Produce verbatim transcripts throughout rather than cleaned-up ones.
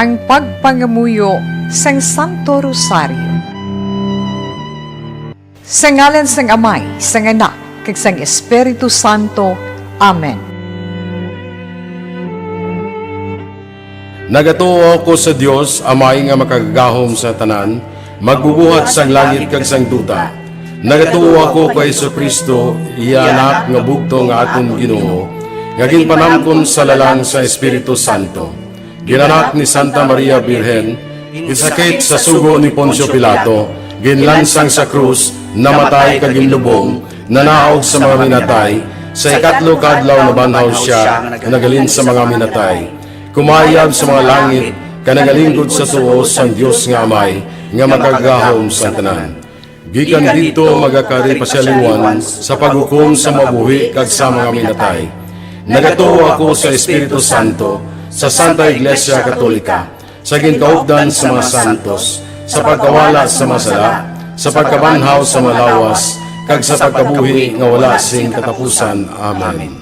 Ang pagpangamuyo sang Santo Rosario. Sa ngalan sang Amay, sang Anak, kag sang Espiritu Santo. Amen. Nagatuo ako sa Dios, Amay nga makagagahom sa tanan, magbubuhat sang langit kag sang duta. Nagatuo ako kay Jesu-Cristo, iya Anak nga bugtong nga aton Ginoo, nga ginpanamkon sa lalang sa Espiritu Santo. Ginanak ni Santa Maria Birhen, ginsakit sa sugo ni Poncio Pilato, ginlansang sa krus, namatay kag ginlubong, nanaog sa mga minatay, sa ikatlo ka adlaw nabanhaw sia, naghalin sa mga minatay. Kumayab sa mga langit, kag nagalinggod sa tuo sang Dios nga Amay, nga makagagahom sang tanan. Gikan didto magakari pa sia liwat sa paghukom sa mabuhi kag sa mga minatay. Nagatuo ako sa Espiritu Santo, sa Santa Iglesia Katolika, sa ginkaupdan sa mga santos, sa pagkawala sa mga sala, sa pagkabanhaw sa mga lawas, kag sa pagkabuhi nga wala sing katapusan. Amen.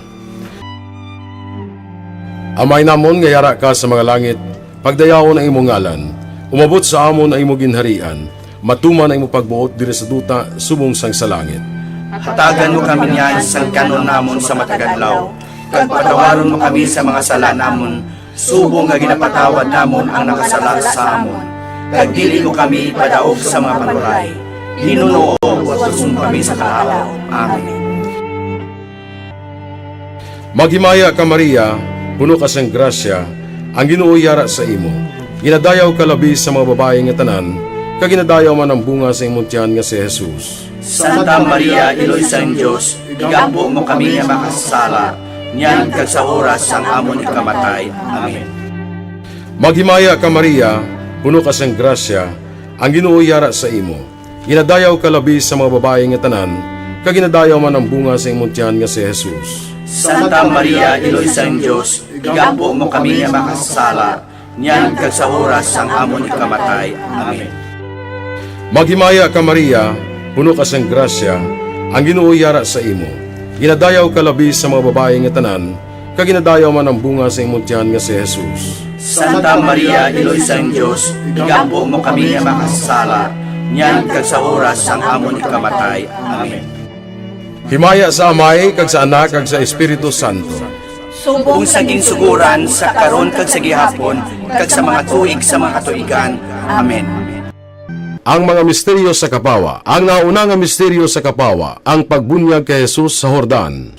Amay namon nga yara ka sa mga langit, pagdayawon ang imo ngalan. Umabot sa amon ang imo ginharian. Matuman ang imo pagbuot diri sa duta subong sang sa langit. Hatagan mo kami niyan sang kan-on namon sa matag adlaw, kag patawaron mo kami sa mga sala namon, subong nga ginapatawad namon ang nakasala sa amon. Kag dili mo kami ipadaog sa mga panuray. Ginoo, watuson mo kami sa kalahaw. Amen. Maghimaya ka, Maria, puno ka sang grasya, ang Ginoo yara sa imo. Ginadayaw ka labi sa mga babayi nga tanan, kag ginadayaw man ang bunga sa imong tiyan nga si Jesus. Santa Maria, Iloy sang Dios, igampo mo kami nga makasasala, niyan kag sa oras sang amon ikamatay. Amen. Maghimaya ka, Maria, puno ka sang grasya, ang Ginoo yara sa imo. Ginadayaw ka labi sa mga babayi nga tanan, kag ginadayaw man ang bunga sa imong tiyan nga si Jesus. Santa Maria, Iloy sang Dios, igampo mo kami nga makasasala, niyan kag sa oras sang amon ikamatay. Amen. Maghimaya ka, Maria, puno ka sang grasya, ang Ginoo yara sa imo. Ginadayaw ka labi sa mga babayi nga tanan, kag ginadayaw man ang bunga sa imong tiyan nga si Jesus. Santa Maria, Iloy sang Dios, igampo mo kami nga makasasala, niyan kag sa oras sang amon ikamatay. Amen. Himaya sa Amay, kag sa Anak, kag sa Espiritu Santo. Subong sa ginsugoran, sa karon, kag sa gihapon, kag sa mga tuig sa mga katuigan. Amen. Ang mga misteryo sa kapawa. Ang nauna nga misteryo sa kapawa, ang pagbunyag kay Jesus sa Jordan.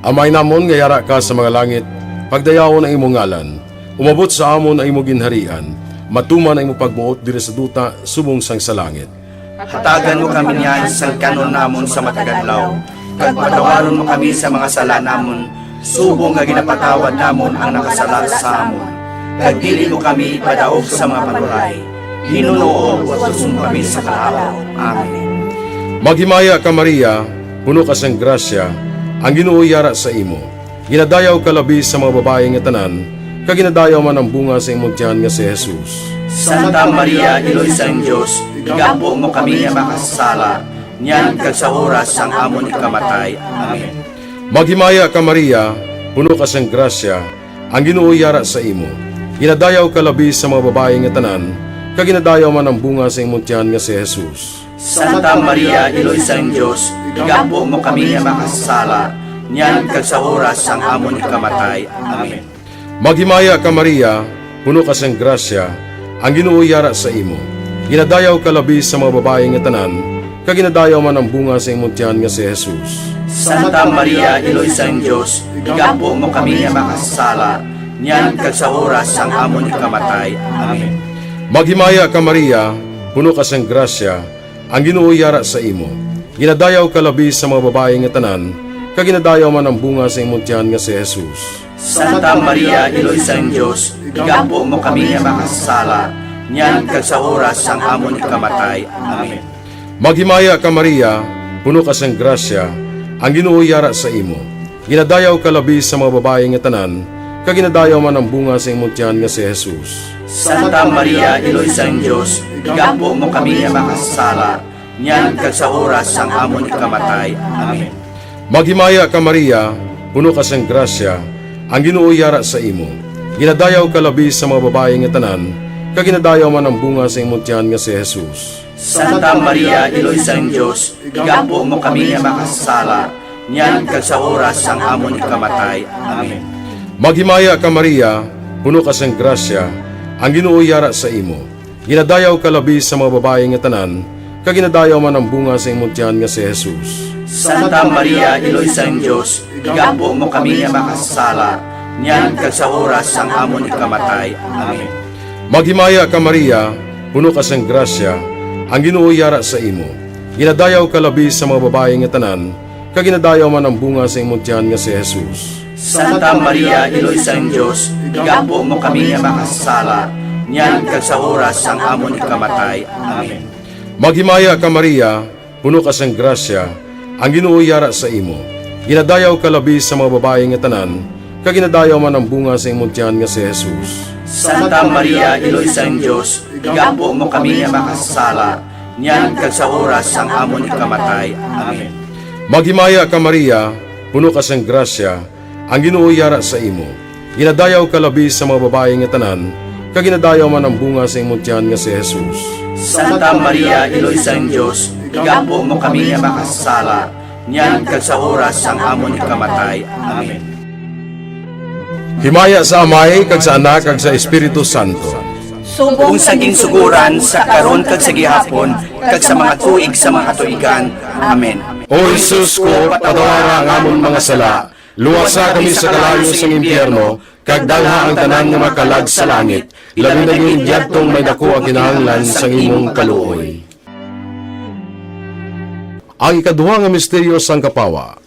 Amay namon nga yara ka sa mga langit, pagdayawon ang imo ngalan. Umabot sa amon ang imo ginharian. Matuman ang imo pagbuot diri sa duta subong sang sa langit. Hatagan mo kami niyan sang kan-on namon sa matag adlaw, kag patawaron mo kami sa mga sala namon, subong nga ginapatawad namon ang nakasala sa amon. Kag dili mo kami ipadaog sa mga panuray. Ginoo, watuson mo kami sa kalahaw. Amen. Maghimaya ka, Maria, puno ka sang grasya, ang Ginoo yara sa imo. Ginadayaw ka labi sa mga babayi nga tanan, kag ginadayaw man ang bunga sa imong tiyan nga si Jesus. Santa Maria, Iloy sang Dios, igampo mo kami nga makasasala, niyan kag sa oras sang amon ikamatay. Amen. Maghimaya ka, Maria, puno ka sang grasya, ang Ginoo yara sa imo. Ginadayaw ka labi sa mga babayi nga tanan, kag ginadayaw man ang bunga sa imong tiyan nga si Jesus. Santa Maria, Iloy sang Dios, igampo mo kami nga makasasala, niyan kag sa oras sang amon ikamatay. Amen. Maghimaya ka, Maria, puno ka sang grasya, ang Ginoo yara sa imo. Ginadayaw ka labi sa mga babayi nga tanan, kag ginadayaw man ang bunga sa imong tiyan nga si Jesus. Santa Maria, Iloy sang Dios, igampo mo kami nga makasasala, niyan kag sa oras sang amon ikamatay. Amen. Maghimaya ka, Maria, puno ka sang grasya, ang Ginoo yara sa imo. Ginadayaw ka labi sa mga babayi nga tanan, kag ginadayaw man ang bunga sa imong tiyan nga si Jesus. Santa Maria, Iloy sang Dios, igampo mo kami nga makasasala, niyan kag sa oras sang amon ikamatay. Amen. Maghimaya ka, Maria, puno ka sang grasya, ang Ginoo yara sa imo. Ginadayaw ka labi sa mga babayi nga tanan, kag ginadayaw man ang bunga sa imong tiyan nga si Jesus. Santa Maria, Iloy sang Dios, igampo mo kami nga makasasala, niyan kag sa oras sang amon ikamatay. Amen. Maghimaya ka, Maria, puno ka sang grasya, ang Ginoo yara sa imo. Ginadayaw ka labi sa mga babayi nga tanan, kag ginadayaw man ang bunga sa imong tiyan nga si Jesus. Santa Maria, Iloy sang Dios, igampo mo kami nga makasasala, niyan kag sa oras sang amon ikamatay. Amen. Maghimaya ka, Maria, puno ka sang grasya, ang Ginoo yara sa imo. Ginadayaw ka labi sa mga babayi nga tanan, kag ginadayaw man ang bunga sa imong tiyan nga si Jesus. Santa Maria, Iloy sang Dios, igampo mo kami nga makasasala, niyan kag sa oras sang amon ikamatay. Amen. Maghimaya ka, Maria, puno ka sang grasya, ang Ginoo yara sa imo. Ginadayaw ka labi sa mga babayi nga tanan, kag ginadayaw man ang bunga sa imong tiyan nga si Jesus. Santa Maria, Iloy sang Dios, igampo mo kami nga makasasala, niyan kag sa oras sang amon ikamatay. Amen. Maghimaya ka, Maria, puno ka sang grasya, ang Ginoo yara sa imo. Ginadayaw ka labi sa mga babayi nga tanan, kag ginadayaw man ang bunga sa imong tiyan nga si Jesus. Santa Maria, Iloy sang Dios, igampo mo kami nga makasasala, niyan kag sa oras sang amon ikamatay. Amen. Maghimaya ka, Maria, puno ka sang grasya, ang Ginoo yara sa imo. Ginadayaw ka labi sa mga babayi nga tanan, kag ginadayaw man ang bunga sa imong tiyan nga si Jesus. Santa Maria, Iloy sang Dios, igampo mo kami nga makasasala, niyan kag sa oras sang amon ikamatay. Amen. Himaya sa Amay, kag sa Anak, kag sa Espiritu Santo. Subong sa ginsuguran, sa karon, kag sa gihapon, kag sa mga tuig sa mga katuigan. Amen. O Jesus ko, patawara ang amon mga sala, luwasa kami sa kalayo sang impyerno, kag dalha ang tanan nga mga kalag sa langit, labi na gid yadtong may daku ang kinahanglan sang imong kaluoy. Ang ikaduha nga misteryo sang kapawa,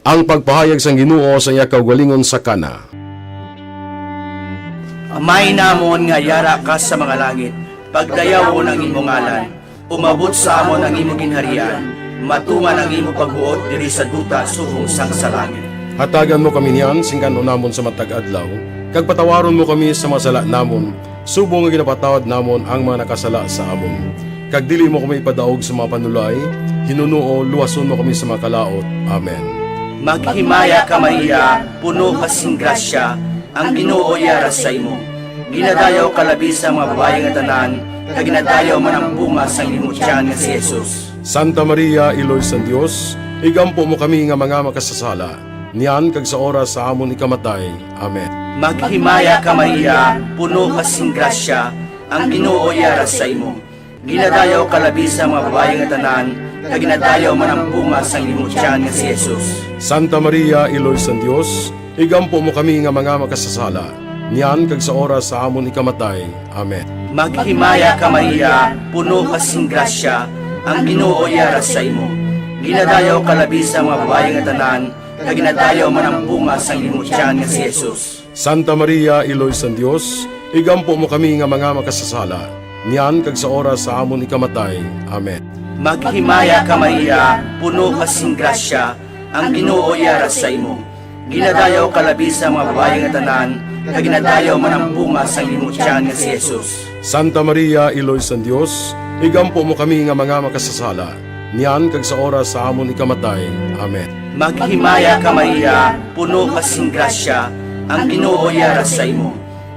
ang pagpahayag sang Ginoo sa iya kaugalingon sa Cana. Amay namon nga yara ka sa mga langit, pagdayawon ang imo ngalan, umabot sa amon ang imo ginharian, matuman ang imo pagbuot diri sa duta subong sang sa langit. Hatagan mo kami niyan sing kan-on namon sa matag adlaw, kag patawaron mo kami sa mga sala namon, subong nga ginapatawad namon ang mga nakasala sa amon. Kag dili mo kami ipadaog sa mga panulay, hinunoo, luwason mo kami sa mga kalaut. Amen. Maghimaya ka, Maria, puno ka sing grasya, ang Ginoo yara sa imo. Ginadayaw ka labi sa mga babayi nga tanan, kag ginadayaw man ang bunga sang imo tiyan nga si Jesus. Santa Maria, Iloy sang Dios, igampo mo kami nga mga makasasala, niyan kag sa oras sa amon ikamatay. Amen. Maghimaya ka, Maria, puno ka sing grasya, ang Ginoo yara sa imo. Ginadayaw ka labi sa mga babayi nga tanan, kag ginadayaw man ang bunga sang imo tiyan nga si Jesus. Santa Maria, Iloy sang Dios, igampo mo kami nga mga makasasala, niyan kag sa oras sa amon ikamatay. Amen. Maghimaya ka, Maria, puno ka sing grasya, ang Ginoo yara sa imo. Ginadayaw ka labi sa mga babayi nga tanan, kag ginadayaw man ang bunga sang imo tiyan nga si Jesus. Santa Maria, Iloy sang Dios, igampo mo kami nga mga makasasala, niyan kag sa oras sa amon ikamatay. Amen. Maghimaya ka, Maria, puno ka sing grasya, ang Ginoo yara sa imo. Ginadayaw ka labi sa mga babayi nga tanan, kag ginadayaw man ang bunga sang imo tiyan nga si Jesus. Santa Maria, Iloy sang Dios, igampo mo kami nga mga makasasala, niyan kag sa oras sa amon ikamatay. Amen. Maghimaya ka, Maria, puno ka sing grasya, ang Ginoo yara sa imo.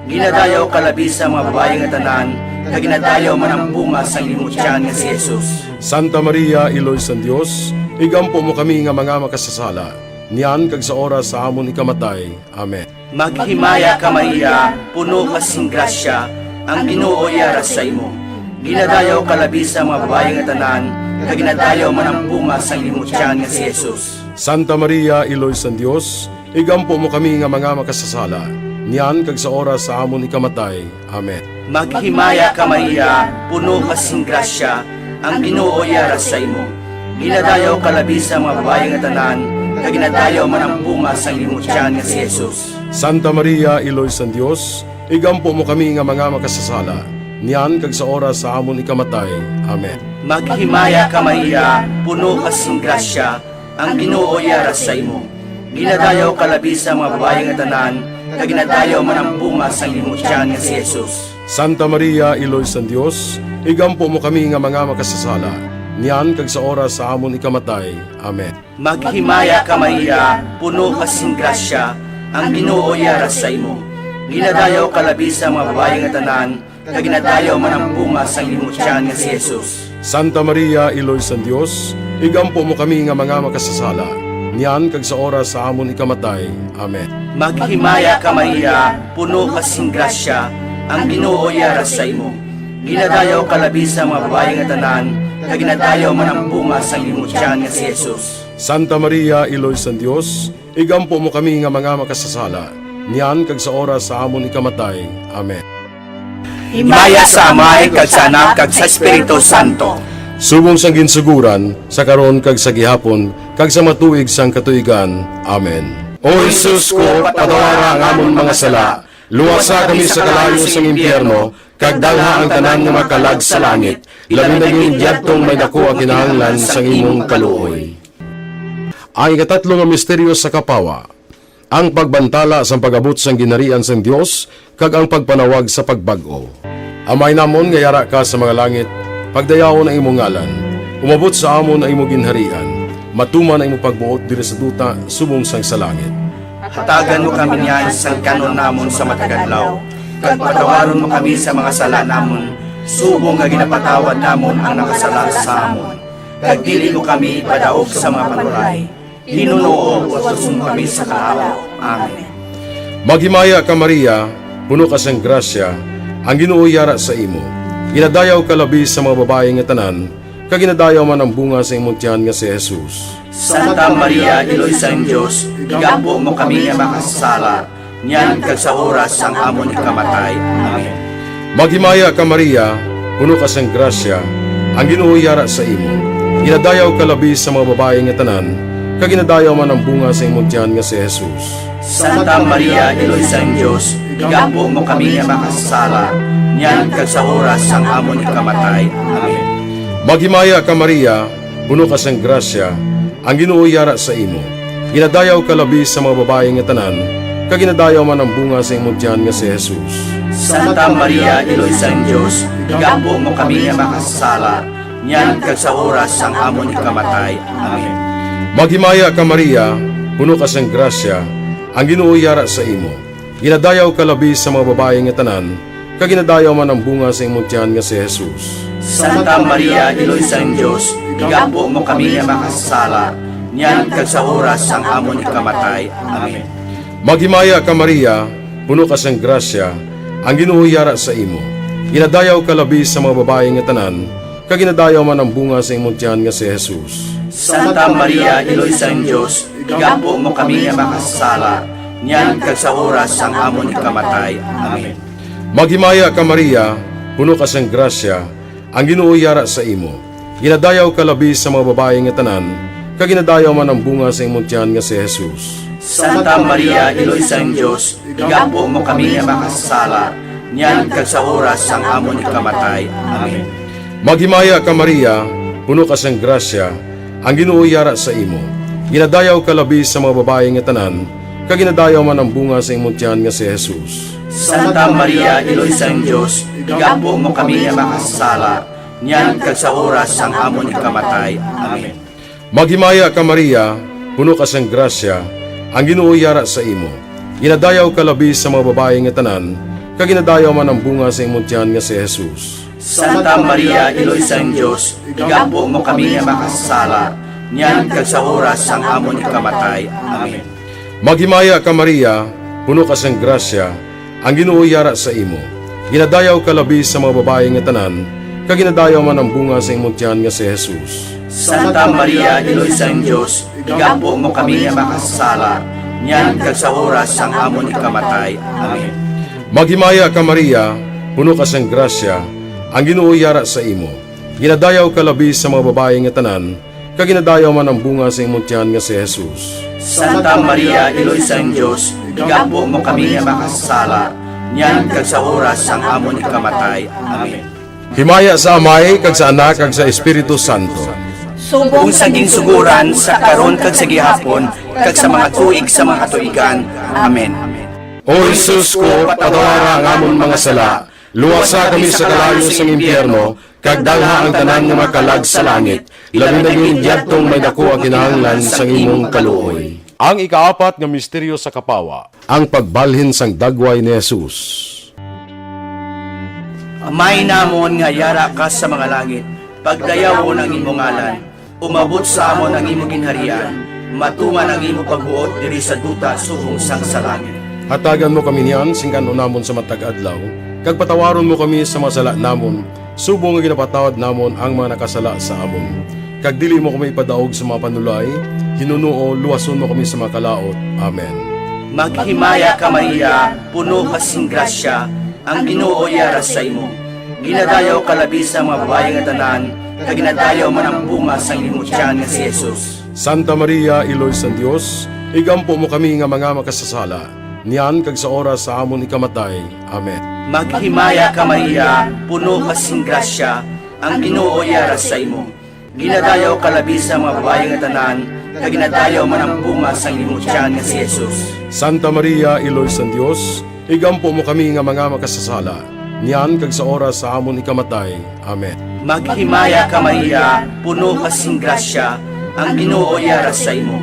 Ginadayaw ka labi sa mga babayi nga tanan, kag ginadayaw man ang bunga sang imo tiyan nga si Jesus. Santa Maria, Iloy sang Dios, igampo mo kami nga mga makasasala, niyan kag sa oras sa amon ikamatay. Amen. Maghimaya ka, Maria, puno ka sing grasya, ang Ginoo yara sa imo. Ginadayaw ka labi sa mga babayi nga tanan, kag ginadayaw man ang bunga sang imo tiyan nga si Jesus. Santa Maria, Iloy sang Dios, igampo mo kami nga mga makasasala, niyan kag sa oras sa amon ikamatay. Amen. Maghimaya ka, Maria, puno ka sing grasya, ang Ginoo yara sa imo. Ginadayaw ka labi sa mga babayi nga tanan, kag ginadayaw man ang bunga sang imo tiyan nga si Jesus. Santa Maria, Iloy sang Dios, igampo mo kami nga mga makasasala, niyan kag sa oras sa amon ikamatay. Amen. Maghimaya ka, Maria, puno ka sing grasya, ang Ginoo yara sa imo. Ginadayaw ka labi sa mga babayi nga tanan, kag ginadayaw man ang bunga sang imo tiyan nga si Jesus. Santa Maria, Iloy sang Dios, igampo mo kami nga mga makasasala, niyan kag sa oras sa amon ikamatay. Amen. Maghimaya ka, Maria, puno ka sing grasya, ang Ginoo yara sa imo. Ginadayaw ka labi sa mga babayi nga tanan, kag ginadayaw man ang bunga sang imong tiyan nga si Jesus. Santa Maria, Iloy sang Dios, igampo mo kami nga mga makasasala, niyan kag sa oras sa amon ikamatay. Amen. Maghimaya ka, Maria, puno ka sing grasya, ang Ginoo yara sa imo. Ginadayaw ka labi sa mga babayi nga tanan, kag ginadayaw man ang bunga sang imong tiyan nga si Jesus. Santa Maria, Iloy sang Dios, igampo mo kami nga mga makasasala, niyan kag sa oras sa amon ikamatay. Amen. Himaya sa Amay, kag sa Anak, kag sa Espiritu Santo. Subong sang ginsuguran, sa karon kag sa gihapon, kag sa mga tuig sang katuigan. Amen. O Jesus ko, patawara ang amon mga sala, luwasa kami sa kalayo sang impyerno, kag dalha ang tanan nga makalag sa langit, labi na gid yadtong may daku ang kinahanglan sang imong kaluoy. Ang ikatatlo nga misteryo sa kapawa, ang pagbantala sang pag-abot sang ginharian sang Dios kag ang pagpanawag sa pagbag-o. Amay namon nga yara ka sa mga langit, pagdayawon ang imong ngalan. Umabot sa amon ang imong ginharian. Matuman ang imong pagbuot diri sa duta subong sang sa langit. Hatagan mo kami niyan sang kan-on namon sa matag adlaw, kag patawaron mo kami sa mga sala namon, subong nga ginapatawad namon ang nakasala sa amon. Kag dili mo kami ipadaog sa mga panuray. Ginoo, luwason mo kami sa kalayo. Amen. Maghimaya ka, Maria, puno ka sang grasya, ang Ginoo yara sa imo. Ginadayaw ka labi sa mga babayi nga tanan, kag ginadayaw man ang bunga sa imong tiyan nga si Jesus. Santa Maria, Iloy sang Dios, igampo mo kami nga makasasala, niyan kag sa oras sang amon ikamatay. Amen. Maghimaya ka, Maria, puno ka sang grasya, ang Ginoo yara sa imo. Ginadayaw ka labi sa mga babayi nga tanan, kag ginadayaw man ang bunga sa imong tiyan nga si Jesus. Santa Maria, Iloy sang Dios, igampo mo kami nga makasasala, niyan kag sa oras sang amon ikamatay. Amen. Maghimaya ka, Maria, puno ka sang grasya, ang Ginoo yara sa imo. Ginadayaw ka labi sa mga babayi nga tanan, kag ginadayaw man ang bunga sa imong tiyan nga si Jesus. Santa Maria, Iloy sang Dios, igampo mo kami nga makasasala, niyan kag sa oras sang amon ikamatay. Amen. Maghimaya ka, Maria, puno ka sang grasya, ang Ginoo yara sa imo. Ginadayaw ka labi sa mga babayi nga tanan, kag ginadayaw man ang bunga sa imong tiyan nga si Jesus. Santa Maria, Iloy sang Dios, igampo mo kami nga makasasala, niyan kag sa oras sang amon ikamatay. Amen. Maghimaya ka, Maria, puno ka sang grasya, ang Ginoo yara sa imo. Ginadayaw ka labi sa mga babayi nga tanan, kag ginadayaw man ang bunga sa imong tiyan nga si Jesus. Santa Maria, Iloy sang Dios, igampo mo kami nga makasasala, niyan kag sa oras sang amon ikamatay. Amen. Maghimaya ka, Maria, puno ka sang grasya, ang Ginoo yara sa imo. Ginadayaw ka labi sa mga babayi nga tanan, kag ginadayaw man ang bunga sa imong tiyan nga si Jesus. Santa Maria, Iloy sang Dios, igampo mo kami nga makasasala, niyan kag sa oras sang amon ikamatay. Amen. Maghimaya ka, Maria, puno ka sang grasya, ang Ginoo yara sa imo. Ginadayaw ka labi sa mga babayi nga tanan, kag ginadayaw man ang bunga sa imong tiyan nga si Jesus. Santa Maria, Iloy sang Dios, igampo mo kami nga makasasala, niyan kag sa oras sang amon ikamatay. Amen. Maghimaya ka, Maria, puno ka sang grasya, ang Ginoo yara sa imo. Ginadayaw ka labi sa mga babayi nga tanan, kag ginadayaw man ang bunga sa imong tiyan nga si Jesus. Santa Maria, Iloy sang Dios, igampo mo kami nga makasasala, niyan kag sa oras sang amon ikamatay. Amen. Maghimaya ka, Maria, puno ka sang grasya, ang Ginoo yara sa imo. Ginadayaw ka labi sa mga babayi nga tanan, kag ginadayaw man ang bunga sa imong tiyan nga si Jesus. Santa Maria, Iloy sang Dios, igampo mo kami nga makasasala, niyan kag sa oras sang amon ikamatay. Amen. Maghimaya ka, Maria, puno ka sang grasya, ang Ginoo yara sa imo. Ginadayaw ka labi sa mga babayi nga tanan, kag ginadayaw man ang bunga sa imong tiyan nga si Jesus. Santa Maria, Iloy sang Dios, igampo mo kami nga makasasala, niyan kag sa oras sang amon ikamatay. Amen. Himaya sa Amay, kag sa Anak, kag sa Espiritu Santo. Subong sa ginsuguran, sa karon, kag sa gihapon, kag sa mga tuig sa mga katuigan. Amen. O Jesus ko, patawara ang amon mga sala, luwasa kami sa kalayo sang impyerno, kag dalha ang tanan nga makalag sa langit, labi na gid yadtong may daku ang kinahanglan sang imong kaluoy. Ang ikaapat nga misteryo sa kapawa, ang pagbalhin sang dagway ni Jesus. Amay namon nga yara ka sa mga langit, pagdayawon ang imo ngalan, umabot sa amon ang imo ginharian, matuman ang imo pagbuot diri sa duta subong sang sa langit. Hatagan mo kami niyan sing kan-on namon sa matag adlaw, kag patawaron mo kami sa mga sala namon, subong nga ginapatawad namon ang mga nakasala sa amon. Kag dili mo kami ipadaog sa mga panulay, hinunoo, luwason mo kami sa mga kalaut. Amen. Maghimaya ka, Maria, puno ka sing grasya, ang Ginoo yara sa imo. Ginadayaw ka labi sa mga babayi nga tanan, kag ginadayaw man ang bunga sang imo tiyan nga si Jesus. Santa Maria, Iloy sang Dios, igampo mo kami nga mga makasasala, niyan kag sa oras sa amon ikamatay. Amen. Maghimaya ka, Maria, puno ka sing grasya, ang Ginoo yara sa imo. Ginadayaw ka labi sa mga babayi nga tanan, kag ginadayaw man ang bunga sang imo tiyan nga si Jesus. Santa Maria, Iloy sang Dios, igampo mo kami nga mga makasasala, niyan kag sa oras sa amon ikamatay. Amen. Maghimaya ka, Maria, puno ka sing grasya, ang Ginoo yara sa imo.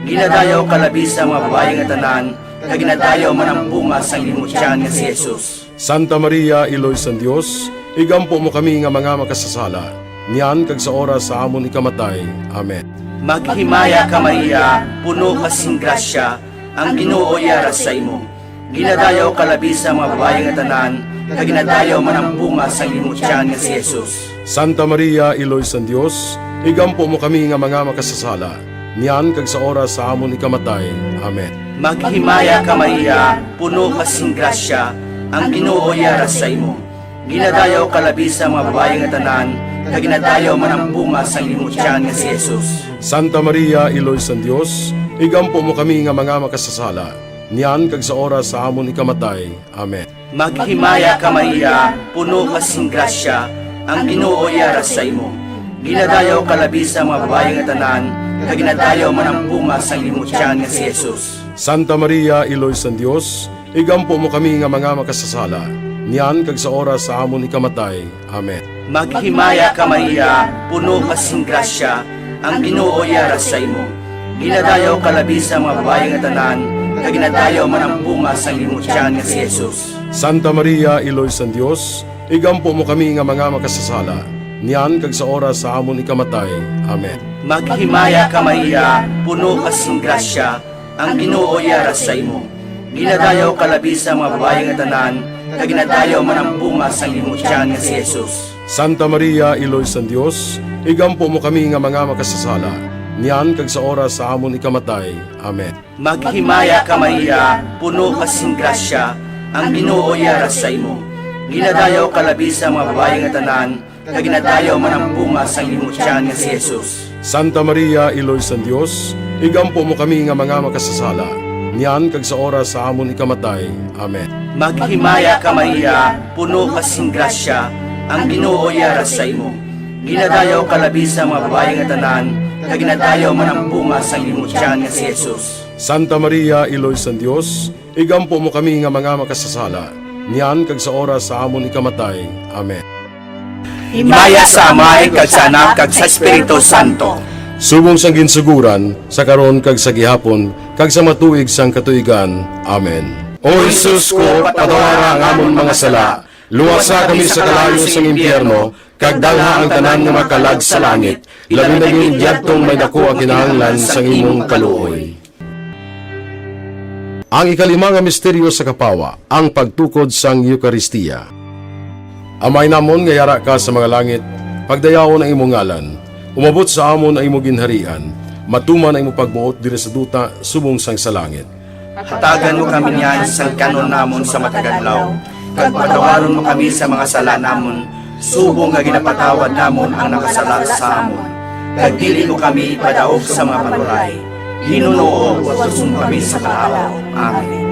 Ginadayaw ka labi sa mga babayi nga tanan, kag ginadayaw man ang bunga sang imo tiyan nga si Jesus. Santa Maria, Iloy sang Dios, igampo mo kami nga mga makasasala, niyan kag sa oras sa amon ikamatay. Amen. Maghimaya ka, Maria, puno ka sing grasya, ang Ginoo yara sa imo. Ginadayaw ka labi sa mga babayi nga tanan, kag ginadayaw man ang bunga sang imo tiyan nga si Jesus. Santa Maria, Iloy sang Dios, igampo mo kami nga mga makasasala, niyan kag sa oras sa amon ikamatay. Amen. Maghimaya ka, Maria, puno ka sing grasya, ang Ginoo yara sa imo. Ginadayaw ka labi sa mga babayi nga tanan, kag ginadayaw man ang bunga sang imo tiyan nga si Jesus. Santa Maria, Iloy sang Dios, igampo mo kami nga mga makasasala, niyan kag sa oras sa amon ikamatay. Amen. Maghimaya ka, Maria, puno ka sing grasya, ang Ginoo yara sa imo. Ginadayaw ka labi sa mga babayi nga tanan, kag ginadayaw man ang bunga sang imo tiyan nga si Jesus. Santa Maria, Iloy sang Dios, igampo mo kami nga mga makasasala, niyan kag sa oras sa amon ikamatay. Amen. Maghimaya ka, Maria, puno ka sing grasya, ang Ginoo yara sa imo. Ginadayaw ka labi sa mga babayi nga tanan, kag ginadayaw man ang bunga sang imo tiyan nga si Jesus. Santa Maria, Iloy sang Dios, igampo mo kami nga mga makasasala, niyan kag sa oras sa amon ikamatay. Amen. Maghimaya ka, Maria, puno ka sing grasya, ang Ginoo yara sa imo. Ginadayaw ka labi sa mga babayi nga tanan, kag ginadayaw man ang bunga sang imo tiyan nga si Jesus. Santa Maria, Iloy sang Dios, igampo mo kami nga mga makasasala, niyan kag sa oras sa amon ikamatay. Amen. Maghimaya ka, Maria, puno ka sing grasya, ang Ginoo yara sa imo. Ginadayaw ka labi sa mga babayi nga tanan, kag ginadayaw man ang bunga sang imo tiyan nga si Jesus. Santa Maria, Iloy sang Dios, igampo mo kami nga mga makasasala, niyan kag sa oras sa amon ikamatay. Amen. Maghimaya ka, Maria, puno ka sing grasya, ang Ginoo yara sa imo. Ginadayaw ka labi sa mga babayi nga tanan, kag ginadayaw man ang bunga sang imo tiyan nga si Jesus. Santa Maria, Iloy sang Dios, igampo mo kami nga mga makasasala, niyan kag sa oras sa amon ikamatay. Amen. Himaya sa Amay, kag sa Anak, kag sa Espiritu Santo. Subong sang ginsugoran, sa karon, kag sa gihapon, kag sa mga tuig sang katuigan. Amen. O Jesus ko, patawara ang amon mga sala, luwasa kami sa kalayo sang impyerno, kag dalha ang tanan nga makalag sa langit, labi na gid yadtong may daku ang kinahanglan sang imong kaluoy. Ang ikalima nga misteryo sa kapawa, ang pagtukod sang Eukaristia. Amay namon nga yara ka sa mga langit, pagdayawon ang imo ngalan, umabot sa amon ang imo ginharian, matuman ang imo pagbuot diri sa duta subong sang sa langit. Hatagan mo kami niyan sang kan-on namon sa matag adlaw, kag patawaron mo kami sa mga sala namon, subong nga ginapatawad namon ang nakasala sa amon. Kag dili mo kami ipadaog sa mga panulay, hinunoo, luwason mo kami sa kalaut. Amen.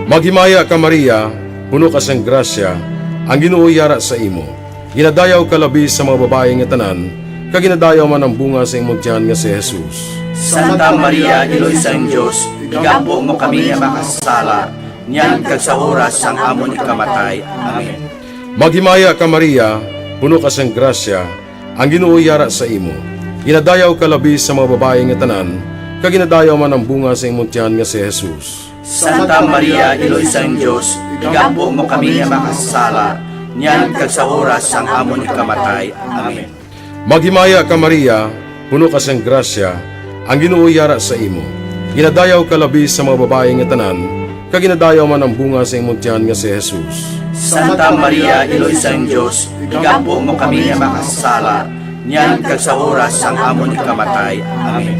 Maghimaya ka, Maria, puno ka sang grasya, ang Ginoo yara sa imo. Ginadayaw ka labi sa mga babayi nga tanan, kag ginadayaw man ang bunga sa imong tiyan nga si Jesus. Santa Maria, Iloy sang Dios, igampo mo kami nga makasasala, niyan kag sa oras sang amon ikamatay. Amen. Maghimaya ka, Maria, puno ka sang grasya, ang Ginoo yara sa imo. Ginadayaw ka labi sa mga babayi nga tanan, kag ginadayaw man ang bunga sa imong tiyan nga si Jesus. Santa Maria, Iloy sang Dios, igampo mo kami nga makasasala, niyan kag sa oras sang amon ikamatay. Amen. Maghimaya ka, Maria, puno ka sang grasya, ang Ginoo yara sa imo. Ginadayaw ka labi sa mga babayi nga tanan, kag ginadayaw man ang bunga sa imong tiyan nga si Jesus. Santa Maria, Iloy sang Dios, igampo mo kami nga makasasala, niyan kag sa oras sang amon ikamatay. Amen.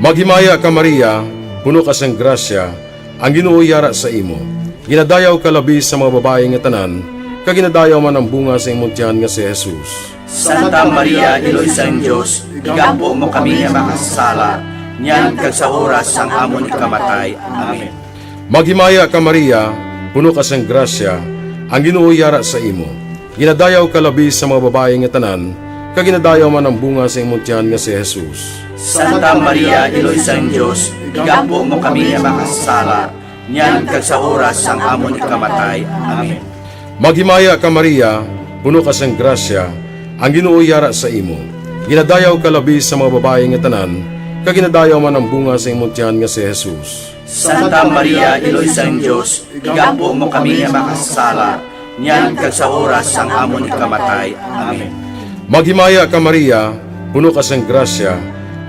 Maghimaya ka, Maria, puno ka sang grasya, ang Ginoo yara sa imo. Ginadayaw ka labi sa mga babayi nga tanan, kag ginadayaw man ang bunga sa imong tiyan nga si Jesus. Santa Maria, Iloy sang Dios, igampo mo kami nga makasasala, niyan kag sa oras sang amon ikamatay. Amen. Maghimaya ka, Maria, puno ka sang grasya, ang Ginoo yara sa imo. Ginadayaw ka labi sa mga babayi nga tanan, kag ginadayaw man ang bunga sa imong tiyan nga si Jesus. Santa Maria, Iloy sang Dios, igampo mo kami nga makasasala, niyan kag sa oras sang amon ikamatay. Amen. Maghimaya ka, Maria, puno ka sang grasya, ang Ginoo yara sa imo. Ginadayaw ka labi sa mga babayi nga tanan, kag ginadayaw man ang bunga sa imong tiyan nga si Jesus. Santa Maria, Iloy sang Dios, igampo mo kami nga makasasala, niyan kag sa oras sang amon ikamatay. Amen. Maghimaya ka, Maria, puno ka sang grasya,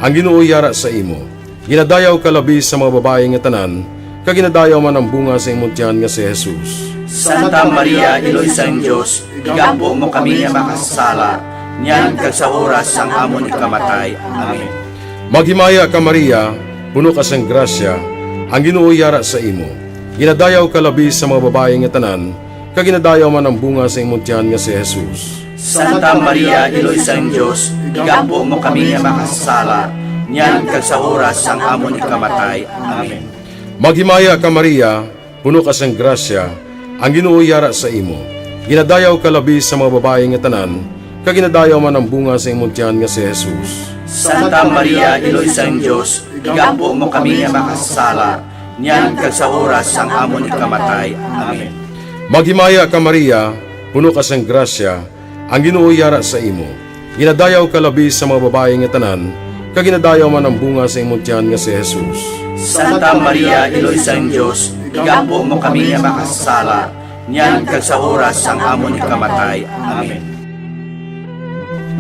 ang Ginoo yara sa imo. Ginadayaw ka labi sa mga babayi nga tanan, kag ginadayaw man ang bunga sa imong tiyan nga si Jesus. Santa Maria, Iloy sang Dios, igampo mo kami nga makasasala, niyan kag sa oras sang amon ikamatay. Amen. Maghimaya ka, Maria, puno ka sang grasya, ang Ginoo yara sa imo. Ginadayaw ka labi sa mga babayi nga tanan, kag ginadayaw man ang bunga sa imong tiyan nga si Jesus. Santa Maria, Iloy sang Dios, igampo mo kami nga makasasala, niyan kag sa oras sang amon ikamatay. Amen. Maghimaya ka, Maria, puno ka sang grasya, ang Ginoo yara sa imo. Ginadayaw ka labi sa mga babayi nga tanan, kag ginadayaw man ang bunga sa imong tiyan nga si Jesus. Santa Maria, Iloy sang Dios, igampo mo kami nga makasasala, niyan kag sa oras sang amon ikamatay. Amen. Maghimaya ka, Maria, puno ka sang grasya, ang Ginoo yara sa imo. Ginadayaw ka labi sa mga babayi nga tanan, kag ginadayaw man ang bunga sa imong tiyan nga si Jesus. Santa Maria, Iloy sang Dios, igampo mo kami nga makasasala, niyan kag sa oras sang amon ikamatay. Amen.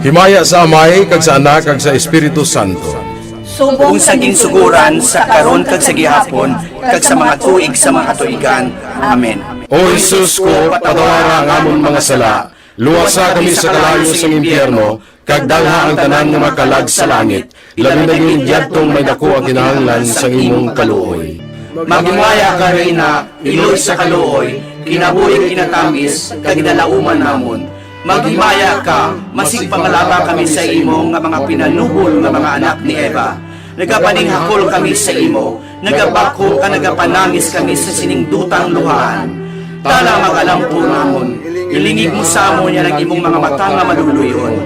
Himaya sa Amay, kag sa Anak, kag sa Espiritu Santo. Subong sa ginsuguran, sa karon, kag sa gihapon, kag sa mga tuig sa mga katuigan. Amen. O Jesus ko, patawara ang amon mga sala, luwasa kami sa kalayo sang impyerno, kag dalha ang tanan nga mga kalag sa langit, labi na gid yadtong may daku ang kinahanglan sang imong kaluoy. Maghimaya ka, Reyna, iloy sa kaluoy, kinabuhi kinatamis, kag ginalauman namon. Maghimaya ka, masig pangalaba kami sa imo nga mga pinanubol nga mga anak ni Eva. Nagapaninghakol kami sa imo, nagabakho ka, nagapanangis kami sa sining dutang luhaan. Tala, mag-alampo namon, ilingig mo sa amon yan ang imong mga mata nga maluluy-on.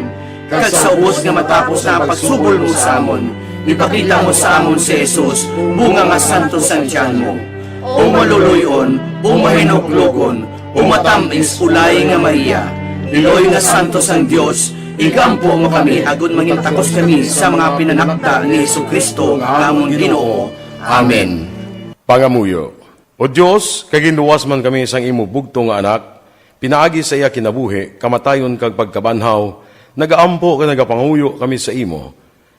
Kag sa ubos nga matapos na ang pagsubol mo sa amon, ipakita mo sa amon si Jesus, bunga nga santos sang tiyan mo. O maluluy-on, o mahinuklogon, o matamis, ulay nga Maria, iloy nga santos sang Dios, igampo mo kami agod mangin takos kami sa mga pinanakda ni Jesu-Cristo nga amon Ginoo. Amen. Pangamuyo. O Dios, kay ginluwas man kami sang imo bugtong nga Anak, pinaagi sa iya kinabuhi, kamatayon, kag pagkabanhaw, nagaampo kag nagapangamuyo kami sa imo,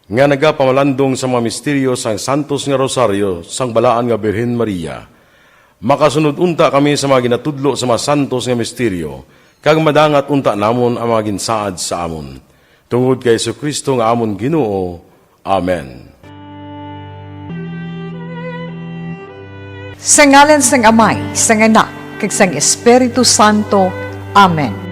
nga nagapamalandong sa mga misteryo sang santos nga rosaryo sang balaan nga Birhen Maria. Makasunod unta kami sa mga ginatudlo sa mga santos nga misteryo, kag madangat unta namon ang mga ginsaad sa amon. Tungod kay Jesu-Cristo nga amon Ginoo. Amen. Sa ngalan sang Amay, sang Anak, kag sang Espiritu Santo. Amen.